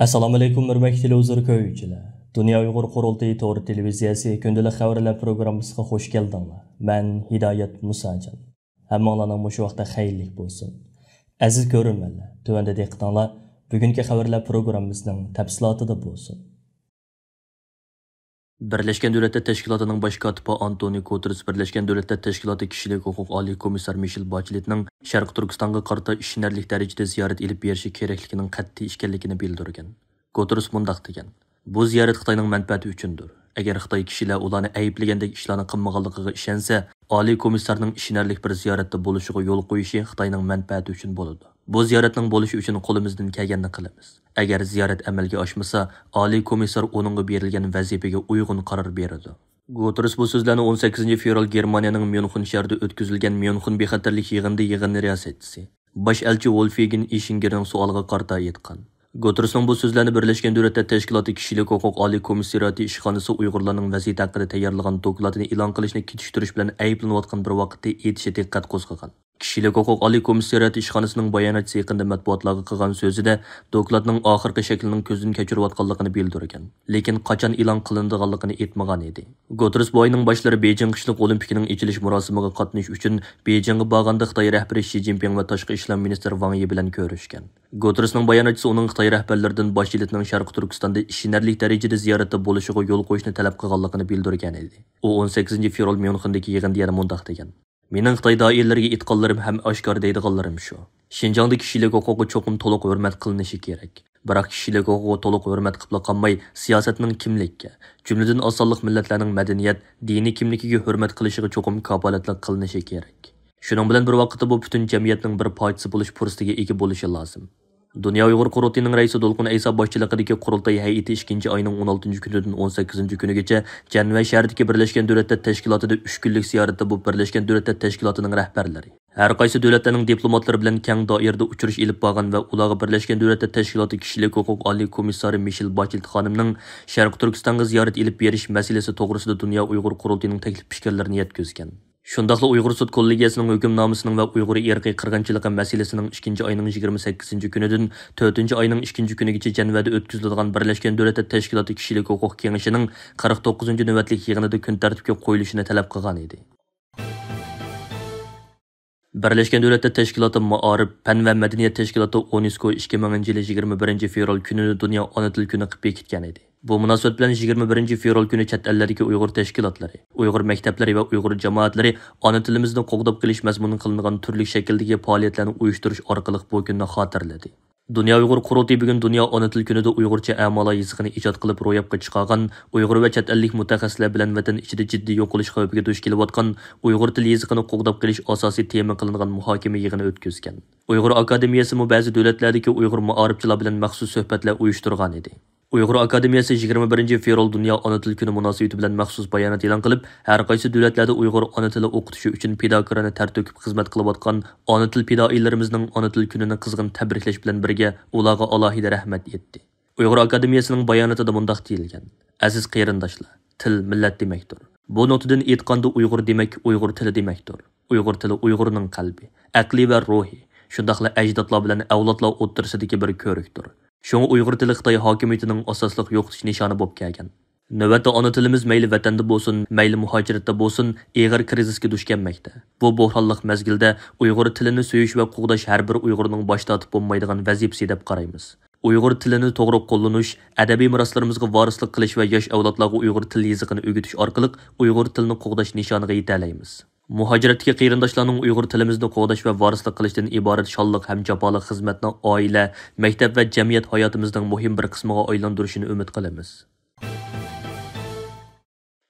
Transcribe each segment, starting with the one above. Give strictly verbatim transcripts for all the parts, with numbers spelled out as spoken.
ئەسسالامۇئەلەيكۇم، ھۆرمەتلىك تېلېۋىزور كۆرگۈچىلەر. دۇنيا ئۇيغۇر قۇرۇلتىيى تور تېلېۋىزىيەسى كۈندىلىك خەۋەرلەر پروگراممىسىغا خوش كەلدىڭلار. مەن ھىدايەت مۇساجان. ھەممىڭلارنىڭ مۇشۇ ۋاقتى خەيرلىك بولسۇن. ئەزىز كۆرۈرمەنلەر، تۆۋەندە دىققىتىڭلار بۈگۈنكى خەۋەرلەر پروگراممىسىنىڭ تەپسىلاتىدا بولسۇن. بىرلەشكەن دۆلەتلەر تەشكىلاتىنىڭ باش كاتىپى ئانتونىو گۇتېررېس بىرلەشكەن دۆلەتلەر تەشكىلاتى كىشىلىك ھوقۇق ئالىي كومىسسارى مىشېل باچېلېتنىڭ شەرقىي تۈركىستانغا قارىتا ئىشىنەرلىك دەرىجىدە زىيارەت ئېلىپ بېرىشى كېرەكلىكىنىڭ قەتئىي ئىكەنلىكىنى بىلدۈرگەن. گۇتېررېس مۇنداق دېگەن: «بۇ زىيارەت خىتاينىڭ مەنپەئەتى ئۈچۈندۇر. ئەگەر خىتاي كىشىلەر ئۇلارنى ئەيىبلىگەندەك ئىشلارنى قىلمىغانلىقىغا ئىشەنسە، ئالىي كومىسسارنىڭ ئىشىنەرلىك بىر زىيارەتتە بولۇشىغا يول قويۇشى خىتاينىڭ مەنپەئەتى ئۈچۈن بولىدۇ. بۇ زىيارەتنىڭ بولۇشى ئۈچۈن قولىمىزدىن كەلگەننى قىلىمىز. ئەگەر زىيارەت ئەمەلگە ئاشمىسا، ئالىي كومىسسار ئۇنىڭغا بېرىلگەن ۋەزىپىگە ئۇيغۇن قارار بېرىدۇ.» گۇتېررېس بۇ سۆزلەرنى ئون سەككىزىنچى فېۋرال گېرمانىيەنىڭ ميۇنخېن شەھىرىدە ئۆتكۈزۈلگەن ميۇنخېن بىخەتەرلىك يىغىنىدا يىغىن رىياسەتچىسى، باش ئەلچى ۋولفگېن ئىشىنگېرنىڭ سوئالىغا قارىتا ئېيتقان. گۇتېررېسنىڭ بۇ سۆزلەرنى بىرلەشكەن دۆلەتلەر تەشكىلاتى كىشىلىك ھوقۇق ئالىي كومىسسارىئاتى ئىشخانىسى ئۇيغۇرلارنىڭ ۋەزىيىتى ھەققىدە تەييارلىغان دوكلاتىنى ئېلان قىلىشنى كېچىكتۈرۈش بىلەن ئەيىبلىنىۋاتقان بىر ۋاقىتتا ئېيتىشى دىققەت قوزغىغان. كىشىلىك ھوقۇق ئالىي كومىسسارىئاتى ئىشخانىسىنىڭ باياناتچىسى يېقىندا مەتبۇئاتلارغا قىلغان سۆزىدە دوكلاتنىڭ ئاخىرقى شەكلىنىڭ كۆزدىن كەچۈرۈۋاتقانلىقىنى بىلدۈرگەن، لېكىن قاچان ئېلان قىلىنىدىغانلىقىنى ئېيتمىغان ئىدى. گۇتېررېس بۇ ئاينىڭ باشلىرى بېيجىڭ قىشلىق ئولىمپىكىنىڭ ئېچىلىش مۇراسىمىغا قاتنىشىش ئۈچۈن بېيجىڭغا بارغاندا خىتاي رەھبىرى شى جىنپىڭ ۋە تاشقى ئىشلار مىنىستىرى ۋاڭ يى بىلەن كۆرۈشكەن. گۇتېررېسنىڭ باياناتچىسى ئۇنىڭ خىتاي رەھبەرلىرىدىن باش ئېلىتنىڭ شەرقىي تۈركىستاندا ئىشىنەرلىك دەرىجىدە زىيارەتتە بولۇشىغا يول قويۇشنى تەلەپ قىلغانلىقىنى بىلدۈرگەن ئىدى. ئۇ ئون سەككىزىنچى فېۋرال ميۇنخېندىكى يىغىندا يەنە مۇنداق دېگەن: «مېنىڭ خىتاي دائىرىلىرىگە ئېيتقانلىرىم ھەم ئاشكارا دەيدىغانلىرىم شۇ. شىنجاڭدا كىشىلىك ھوقۇققا چوقۇم تولۇق ھۆرمەت قىلىنىشى كېرەك. بىراق كىشىلىك ھوقۇققا تولۇق ھۆرمەت قىلىپلا قالماي، سىياسەتنىڭ كىملىككە، جۈملىدىن ئاز سانلىق مىللەتلەرنىڭ مەدەنىيەت، دىنىي كىملىكىگە ھۆرمەت قىلىشىغا چوقۇم كاپالەتلىك قىلىنىشى كېرەك. شۇنىڭ بىلەن بىر ۋاقىتتا بۇ پۈتۈن جەمئىيەتنىڭ بىر پارچىسى بولۇش پۇرسىتىگە ئىگە بولۇشى لازىم.» دۇنيا ئۇيغۇر قۇرۇلتىيىنىڭ رەئىسى دولقۇن ئەيسا باشچىلىقىدىكى قۇرۇلتاي ھەيئىتى ئىككىنچى ئاينىڭ ئون ئالتىنچى كۈنىدىن ئون سەككىزىنچى كۈنىگىچە جەنۋە شەھىرىدىكى بىرلەشكەن دۆلەتلەر تەشكىلاتىدا ئۈچ كۈنلۈك زىيارەتتە بولۇپ، بىرلەشكەن دۆلەتلەر تەشكىلاتىنىڭ رەھبەرلىرى، ھەر قايسى دۆلەتلەرنىڭ دىپلوماتلىرى بىلەن كەڭ دائىرىدە ئۇچرىشىش ئېلىپ بارغان ۋە ئۇلارغا بىرلەشكەن دۆلەتلەر تەشكىلاتى كىشىلىك ھوقۇق ئالىي كومىسسارى مىشېل باچېلېت خانىمنىڭ شەرقىي تۈركىستانغا زىيارەت ئېلىپ بېرىش مەسىلىسى توغرىسىدا دۇنيا ئۇيغۇر قۇرۇلتىيىنىڭ تەكلىپ پىكىرلىرىنى يەتكۈزگەن. شۇنداقلا ئۇيغۇر سوت كوللېگىيەسىنىڭ ھۆكۈمنامىسىنىڭ ۋە ئۇيغۇر ئىرقىي قىرغىنچىلىقى مەسىلىسىنىڭ ئىككىنچى ئاينىڭ يىگىرمە سەككىزىنچى كۈنىدىن تۆتىنچى ئاينىڭ ئىككىنچى كۈنىگىچە جەنۋەدە ئۆتكۈزۈلىدىغان بىرلەشكەن دۆلەتلەر تەشكىلاتى كىشىلىك ھوقۇق كېڭىشىنىڭ قىرىق توققۇزىنچى نۆۋەتلىك يىغىنىدا كۈن تەرتىپكە قويۇلۇشىنى تەلەپ قىلغان ئىدى. بىرلەشكەن دۆلەتلەر تەشكىلاتى مائارىپ، پەن ۋە مەدەنىيەت تەشكىلاتى ئونېسكو ئىككى مىڭىنچى يىلى يىگىرمە بىرىنچى فېۋرال كۈنىنى دۇنيا ئانا تىل كۈنى قىلىپ بېكىتكەن ئىدى. بۇ مۇناسىۋەت بىلەن يىگىرمە بىرىنچى فېۋرال كۈنى چەت ئەللەردىكى ئۇيغۇر تەشكىلاتلىرى، ئۇيغۇر مەكتەپلىرى ۋە ئۇيغۇر جامائەتلىرى ئانا تىلىمىزنى قوغداپ قېلىش مەزمۇنىغا قىلىنغان تۈرلۈك شەكىلدىكى پائالىيەتلەرنى ئۇيۇشتۇرۇش ئارقىلىق بۇ كۈننى خاتىرىلىدى. دۇنيا ئۇيغۇر قۇرۇلتىيى بۈگۈن دۇنيا ئانا تىل كۈنىدە ئۇيغۇرچە ئەمالا يېزىقىنى ئىجاد قىلىپ روياپقا چىقارغان، ئۇيغۇر ۋە چەت ئەللىك مۇتەخەسسىسلەر بىلەن ۋەتەن ئىچىدە جىددىي يوقىلىش خەۋپىگە دۇچ كېلىۋاتقان ئۇيغۇر تىل يېزىقىنى قوغداپ قېلىش ئاساسىي تېما قىلىنغان مۇھاكىمە يىغىنى ئۆتكۈزگەن. ئۇيغۇر ئاكادېمىيەسىمۇ بەزى دۆلەتلەردىكى ئۇيغۇر مائارىپچىلار بىلەن مەخسۇس سۆھبەتلەر ئۇيۇشتۇرغانىدى. ئۇيغۇر ئاكادېمىيەسى يىگىرمە بىرىنچى فېۋرال دۇنيا ئانا تىل كۈنى مۇناسىۋىتى بىلەن مەخسۇس بايانات ئېلان قىلىپ، ھەر قايسى دۆلەتلەردە ئۇيغۇر ئانا تىلى ئوقۇتۇشى ئۈچۈن پىداكارانە تەر تۆكۈپ خىزمەت قىلىۋاتقان ئانا تىل پىدائىيلىرىمىزنىڭ ئانا تىل كۈنىنى قىزغىن تەبرىكلەش بىلەن بىرگە، ئۇلارغا ئالاھىدە رەھمەت ئېيتتى. ئۇيغۇر ئاكادېمىيەسىنىڭ باياناتىدا مۇنداق دېيىلگەن: «ئەزىز قېرىنداشلار، تىل مىللەت دېمەكتۇر. بۇ نۇقتىدىن ئېيتقاندا، ئۇيغۇر دېمەك ئۇيغۇر تىلى دېمەكتۇر. ئۇيغۇر تىلى ئۇيغۇرنىڭ قەلبى، ئەقلى ۋە روھى، شۇنداقلا ئەجدادلار بىلەن ئەۋلادلار ئوتتۇرىسىدىكى بىر كۆۋرۈكتۇر. شۇڭا ئۇيغۇر تىلى خىتاي ھاكىمىيىتىنىڭ ئاساسلىق يوقىتىش نىشانى بولۇپ كەلگەن. نۆۋەتتە ئانا تىلىمىز مەيلى ۋەتەندە بولسۇن، مەيلى مۇھاجىرەتتە بولسۇن، ئېغىر كىرىزىسكە دۇچ كەلمەكتە. بۇ بوھرانلىق مەزگىلدە ئۇيغۇر تىلىنى سۆيۈش ۋە قوغداش ھەر بىر ئۇيغۇرنىڭ باش تارتىپ بولمايدىغان ۋەزىپىسى دەپ قارايمىز. ئۇيغۇر تىلىنى توغرا قوللىنىش، ئەدەبىي مىراسلىرىمىزغا ۋارىسلىق قىلىش ۋە ياش ئەۋلادلارغا ئۇيغۇر تىل يېزىقىنى ئۆگىتىش ئارقىلىق ئۇيغۇر تىلىنى قوغداش نىشانىغا يېتەلەيمىز. مۇھاجىرەتتىكى قېرىنداشلارنىڭ ئۇيغۇر تىلىمىزنى قوغداش ۋە ۋارىسلىق قىلىشتىن ئىبارەت شانلىق ھەم جاپالىق خىزمەتنى ئائىلە، مەكتەپ ۋە جەمئىيەت ھاياتىمىزنىڭ مۇھىم بىر قىسمىغا ئايلاندۇرۇشىنى ئۈمىد قىلىمىز.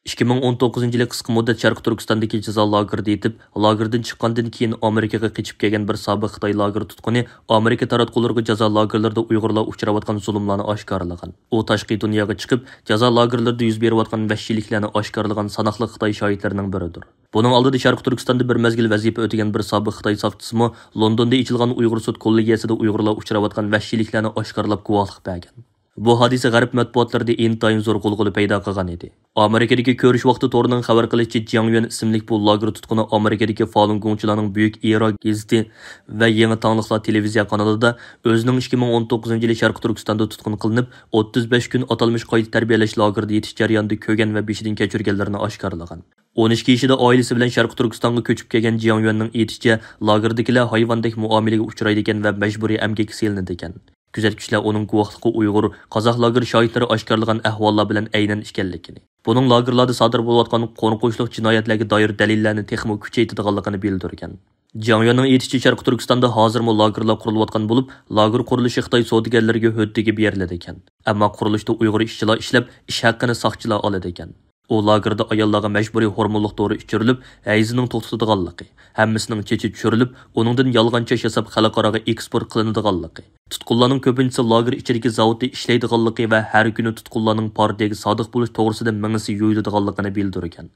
ئىككى مىڭ ئون توققۇزىنچى يىلى قىسقا مۇددەت شەرقىي تۈركىستاندىكى جازا لاگېرىدا يېتىپ، لاگېردىن چىققاندىن كېيىن ئامېرىكىغا قېچىپ كەلگەن بىر سابىق خىتاي لاگېر تۇتقۇنى ئامېرىكا تاراتقۇلىرىغا جازا لاگېرلىرىدا ئۇيغۇرلار ئۇچراۋاتقان زۇلۇملارنى ئاشكارىلىغان. ئۇ تاشقى دۇنياغا چىقىپ، جازا لاگېرلىرىدا يۈز بېرىۋاتقان ۋەھشىيلىكلەرنى ئاشكارىلىغان ساناقلىق خىتاي شاھىتلىرىنىڭ بىرىدۇر. بۇنىڭ ئالدىدا شەرقىي تۈركىستاندا بىر مەزگىل ۋەزىپە ئۆتىگەن بىر سابىق خىتاي ساقچىسىمۇ لوندوندا ئېچىلغان ئۇيغۇر سوت كوللېگىيەسىدە ئۇيغۇرلار ئۇچراۋاتقان ۋەھشىيلىكلەرنى ئاشكارىلاپ گۇۋاھلىق بەرگەن. بۇ ھادىسە غەرب مەتبۇئاتلىرىدا ئىنتايىن زور غۇلغۇلا پەيدا قىلغان ئىدى. ئامېرىكىدىكى كۆرۈش ۋاقتى تورىنىڭ خەۋەر قىلىشىچە، جياڭ يۈەن ئىسىملىك بۇ لاگېر تۇتقۇنى ئامېرىكىدىكى فالۇن گوڭچىلارنىڭ بۈيۈك ئېرا گېزىتى ۋە يېڭى تاڭلىقلار تېلېۋىزىيە قانىلىدا ئۆزىنىڭ ئىككى مىڭ ئون توققۇزىنچى يىلى شەرقىي تۈركىستاندا تۇتقۇن قىلىنىپ، ئوتتۇز بەش كۈن ئاتالمىش قايتا تەربىيەلەش لاگېرىدا يېتىش جەريانىدا كۆرگەن ۋە بېشىدىن كەچۈرگەنلىرىنى ئاشكارىلىغان. ئون ئىككى يېشىدا ئائىلىسى بىلەن شەرقىي تۈركىستانغا كۆچۈپ كەلگەن جياڭ يۈەننىڭ ئېيتىشىچە، لاگېردىكىلەر ھايۋاندەك مۇئامىلىگە ئۇچرايدىكەن ۋە مەجبۇرىي ئەمگەككە سېلىنىدىكەن. كۆزەتكۈچىلەر ئۇنىڭ گۇۋاھلىقىغا ئۇيغۇر، قازاق لاگېر شاھىتلىرى ئاشكارىلىغان ئەھۋاللار بىلەن ئەينەن ئىكەنلىكىنى، بۇنىڭ لاگېرلاردا سادىر بولۇۋاتقان قورقۇنچلۇق جىنايەتلەرگە دائىر دەلىللەرنى تېخىمۇ كۈچەيتىدىغانلىقىنى بىلدۈرگەن. جياڭ يۈەننىڭ ئېيتىشىچە، شەرقىي تۈركىستاندا ھازىرمۇ لاگېرلار قۇرۇلۇۋاتقان بولۇپ، لاگېر قۇرۇلۇشى خىتاي سودىگەرلىرىگە ھۆددىگە بېرىلىدىكەن. ئەمما قۇرۇلۇشتا ئۇيغۇر ئىشچىلار ئىشلەپ، ئىش ھەققىنى ساقچىلار ئالىدىكەن. ئۇ لاگېردا ئاياللارغا مەجبۇرىي ھورمونلۇق دورا ئىچۈرۈلۈپ، ھەيزنىڭ توختىتىدىغانلىقى، ھەممىسىنىڭ چېچى چۈشۈرۈلۈپ، ئۇنىڭدىن يالغان چاچ ياساپ خەلقئاراغا ئېكسپورت قىلىنىدىغانلىقى، تۇتقۇنلارنىڭ كۆپىنچىسى لاگېر ئىچىدىكى زاۋۇتتا ئىشلەيدىغانلىقى ۋە ھەر كۈنى تۇتقۇنلارنىڭ پارتىيەگە سادىق بولۇش توغرىسىدا مېڭىسى يۇيۇلىدىغانلىقىنى بىلدۈرگەن.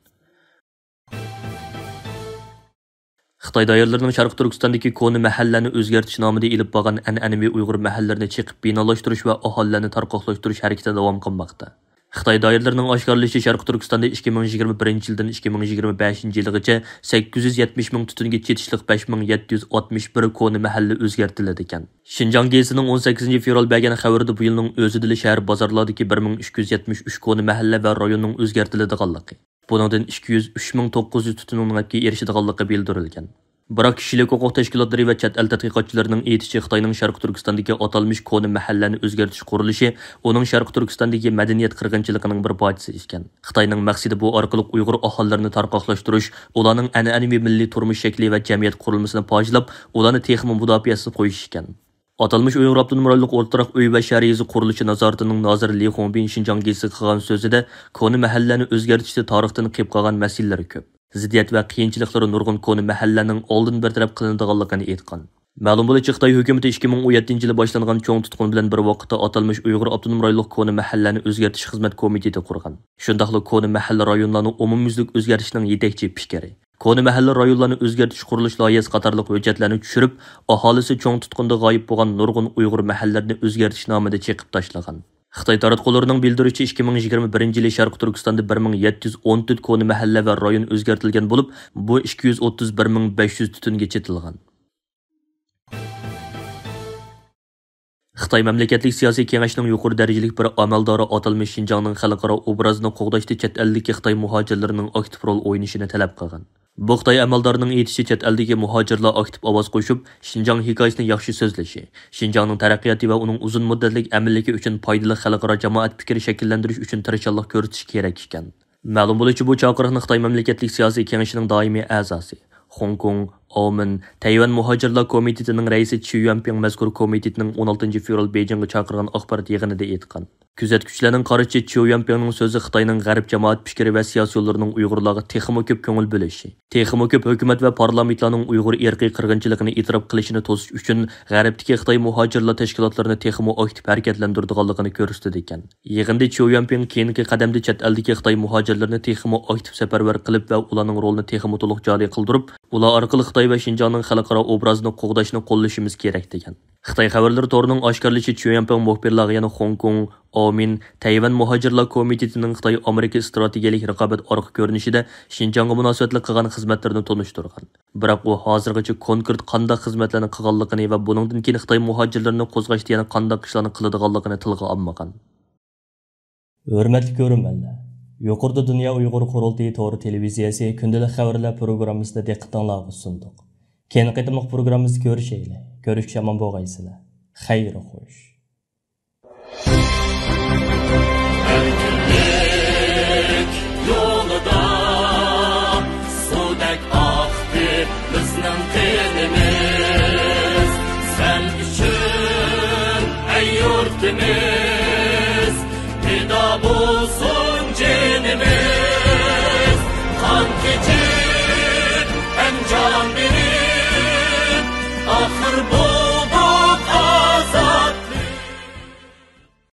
خىتاي دائىرىلىرىنىڭ شەرقىي تۈركىستاندىكى كونا مەھەللىلەرنى ئۆزگەرتىش نامىدا ئېلىپ بارغان ئەنئەنىۋى ئۇيغۇر مەھەللىلىرىنى چېقىپ بىنالاشتۇرۇش ۋە ئاھالىلەرنى تارقاقلاشتۇرۇش ھەرىكىتى داۋام قىلماقتا. خىتاي دائىرىلىرىنىڭ ئاشكارىلىشىچە، شەرقىي تۈركىستاندا ئىككى مىڭ يىگىرمە بىرىنچى يىلدىن ئىككى مىڭ يىگىرمە بەشىنچى يىلغىچە سەككىز يۈز يەتمىش مىڭ تۈتۈنگە چېتىشلىق بەش مىڭ يەتتە يۈز ئاتمىش بىر كونا مەھەللە ئۆزگەرتىلىدىكەن. شىنجاڭ گېزىتىنىڭ ئون سەككىزىنچى فېۋرال بەرگەن خەۋىرىدە، بۇ يىلنىڭ ئۆزىدىلا شەھەر بازارلاردىكى بىر مىڭ ئۈچ يۈز يەتمىش ئۈچ كونا مەھەللە ۋە رايوننىڭ ئۆزگەرتىلىدىغانلىقى، بۇنىڭدىن ئىككى يۈز ئۈچ مىڭ توققۇز يۈز تۈتۈننىڭ نەپكە ئېرىشىدىغانلىقى بىلدۈرۈلگەن. بىراق، كىشىلىك ھوقۇق تەشكىلاتلىرى ۋە چەت ئەل تەتقىقاتچىلىرىنىڭ ئېيتىشىچە، خىتاينىڭ شەرقىي تۈركىستاندىكى ئاتالمىش كونا مەھەللىنى ئۆزگەرتىش قۇرۇلۇشى ئۇنىڭ شەرقىي تۈركىستاندىكى مەدەنىيەت قىرغىنچىلىقىنىڭ بىر پارچىسى ئىكەن. خىتاينىڭ مەقسىتى بۇ ئارقىلىق ئۇيغۇر ئاھالىلىرىنى تارقاقلاشتۇرۇش، ئۇلارنىڭ ئەنئەنىۋى مىللىي تۇرمۇش شەكلى ۋە جەمئىيەت قۇرۇلمىسىنى پاجىلاپ، ئۇلارنى تېخىمۇ مۇداپىئەسىز قويۇش ئىكەن. ئاتالمىش ئۇيغۇر ئاپتونوم رايونلۇق ئورتىراق ئۆي ۋە شەھەر يېزا قۇرۇلۇشى نازارىتىنىڭ نازىرى لى خۇڭبىن شىنجاڭ گېزىتىگە قىلغان سۆزىدە، كونا مەھەللىلەرنى ئۆزگەرتىشتە تارىختىن قېلىپ قالغان مەسىلىلەر كۆپ. زىددىيەت ۋە قىيىنچىلىقلىرى نۇرغۇن كونا مەھەللىلەرنىڭ ئالدىن بىر تەرەپ قىلىنىدىغانلىقىنى ئېيتقان. مەلۇم بولۇشىچە، خىتاي ھۆكۈمىتى ئىككى مىڭ ئون يەتتىنچى يىلى باشلانغان چوڭ تۇتقۇن بىلەن بىر ۋاقىتتا ئاتالمىش ئۇيغۇر ئاپتونوم رايونلۇق كونا مەھەللىلەرنى ئۆزگەرتىش خىزمەت كومىتېتى قۇرغان. شۇنداقلا كونا مەھەللە رايونلارنى ئومۇميۈزلۈك ئۆزگەرتىشنىڭ يېتەكچى پىكىرى، كونا مەھەللە رايونلارنى ئۆزگەرتىش قۇرۇلۇش لايىھەسى قاتارلىق ھۆججەتلەرنى چۈشۈرۈپ، ئاھالىسى چوڭ تۇتقۇندا غايىب بولغان نۇرغۇن ئۇيغۇر مەھەللىلىرىنى ئۆزگەرتىش نامىدا چېقىپ تاشلىغان. خىتاي تاراتقۇلىرىنىڭ بىلدۈرۈشىچە، ئىككى مىڭ يىگىرمە بىرىنچى يىلى شەرقىي تۈركىستاندا بىر مىڭ يەتتە يۈز ئون تۆت كونا مەھەللە ۋە رايون ئۆزگەرتىلگەن بولۇپ، بۇ ئىككى يۈز ئوتتۇز بىر مىڭ بەش يۈز تۈتۈنگە چېتىلغان. خىتاي مەملىكەتلىك سىياسىي كېڭەشنىڭ يۇقىرى دەرىجىلىك بىر ئەمەلدارى ئاتالمىش شىنجاڭنىڭ خەلقئارا ئوبرازىنى قوغداشتا چەت ئەلدىكى خىتاي مۇھاجىرلىرىنىڭ ئاكتىپ رول ئوينىشىنى تەلەپ قىلغان. بۇ خىتاي ئەمەلدارىنىڭ ئېيتىشىچە، چەت ئەلدىكى مۇھاجىرلار ئاكتىپ ئاۋاز قوشۇپ، شىنجاڭ ھېكايىسىنى ياخشى سۆزلىشى، شىنجاڭنىڭ تەرەققىياتى ۋە ئۇنىڭ ئۇزۇن مۇددەتلىك ئەمىنلىكى ئۈچۈن پايدىلىق خەلقئارا جامائەت پىكرى شەكىللەندۈرۈش ئۈچۈن تىرىشچانلىق كۆرسىتىشى كېرەك ئىكەن. مەلۇم بولۇشىچە، بۇ چاقىرىقنى خىتاي مەملىكەتلىك سىياسىي كېڭىشىنىڭ دائىمىي ئەزاسى، خوڭكوڭ، ئاۋمېن، تەيۋەن مۇھاجىرلار كومىتېتىنىڭ رەئىسى چيۇ يۈەنپىڭ مەزكۇر كومىتېتنىڭ ئون ئالتىنچى فېۋرال بېيجىڭغا چاقىرغان ئاخبارات يىغىنىدا ئېيتقان. كۆزەتكۈچىلەرنىڭ قارىشىچە، چيۇ يۈەنپىڭنىڭ سۆزى خىتاينىڭ غەرب جامائەت پىكرى ۋە سىياسىيونلىرىنىڭ ئۇيغۇرلارغا تېخىمۇ كۆپ كۆڭۈل بۆلۈشى، تېخىمۇ كۆپ ھۆكۈمەت ۋە پارلامېنتلارنىڭ ئۇيغۇر ئىرقىي قىرغىنچىلىقىنى ئېتىراپ قىلىشىنى توسۇش ئۈچۈن غەربتىكى خىتاي مۇھاجىرلار تەشكىلاتلىرىنى تېخىمۇ ئاكتىپ ھەرىكەتلەندۈرىدىغانلىقىنى كۆرسىتىدىكەن. يىغىندە چيۇ يۈەنپىڭ كېيىنكى قەدەمدە چەت ئەلدىكى خىتاي مۇھاجىرلىرىنى تېخىمۇ ئاكتىپ سەپەرۋەر قىلىپ ۋە ئۇلارنىڭ رولىنى تېخىمۇ تولۇق جارى قىلدۇرۇپ، ئۇلار ئارقىلىق خىتاي ۋە شىنجاڭنىڭ خەلقئارا ئوبرازىنى قوغداشنى قوللىشىمىز كېرەك، دېگەن. خىتاي خەۋەرلىرى تورىنىڭ ئاشكارىلىشىچە، چيۇ يۈەنپىڭ مۇخبىرلارغا يەنە خوڭكوڭ، ئاۋمېن، تەيۋەن مۇھاجىرلار كومىتېتىنىڭ خىتاي ئامېرىكا ئىستراتېگىيەلىك رىقابەت ئارقا كۆرۈنۈشىدە شىنجاڭغا مۇناسىۋەتلىك قىلغان خىزمەتلىرىنى تونۇشتۇرغان. بىراق ئۇ ھازىرغىچە كونكرېت قانداق خىزمەتلەرنى قىلغانلىقىنى ۋە بۇنىڭدىن كېيىن خىتاي مۇھاجىرلىرىنى قوزغاشتا يەنە قانداق ئىشلارنى قىلىدىغانلىقىنى تىلغا ئالمىغان. ھۆرمەتلىك كۆرۈرمەنلەر، يۇقىرىدا دۇنيا ئۇيغۇر قۇرۇلتىيى تور تېلېۋىزىيەسى كۈندىلىك خەۋەرلەر پروگراممىسىدا دىققىتىڭلارغا سۇندۇق. كېيىنكى قېتىملىق پروگراممىمىزدا كۆرۈشەيلى. كۆرۈشكىچە ئامان بولغايسىلەر. خەير خوش. ئەركىنلىك يولىدا سۇدەك ئاقتى بىزنىڭ قىز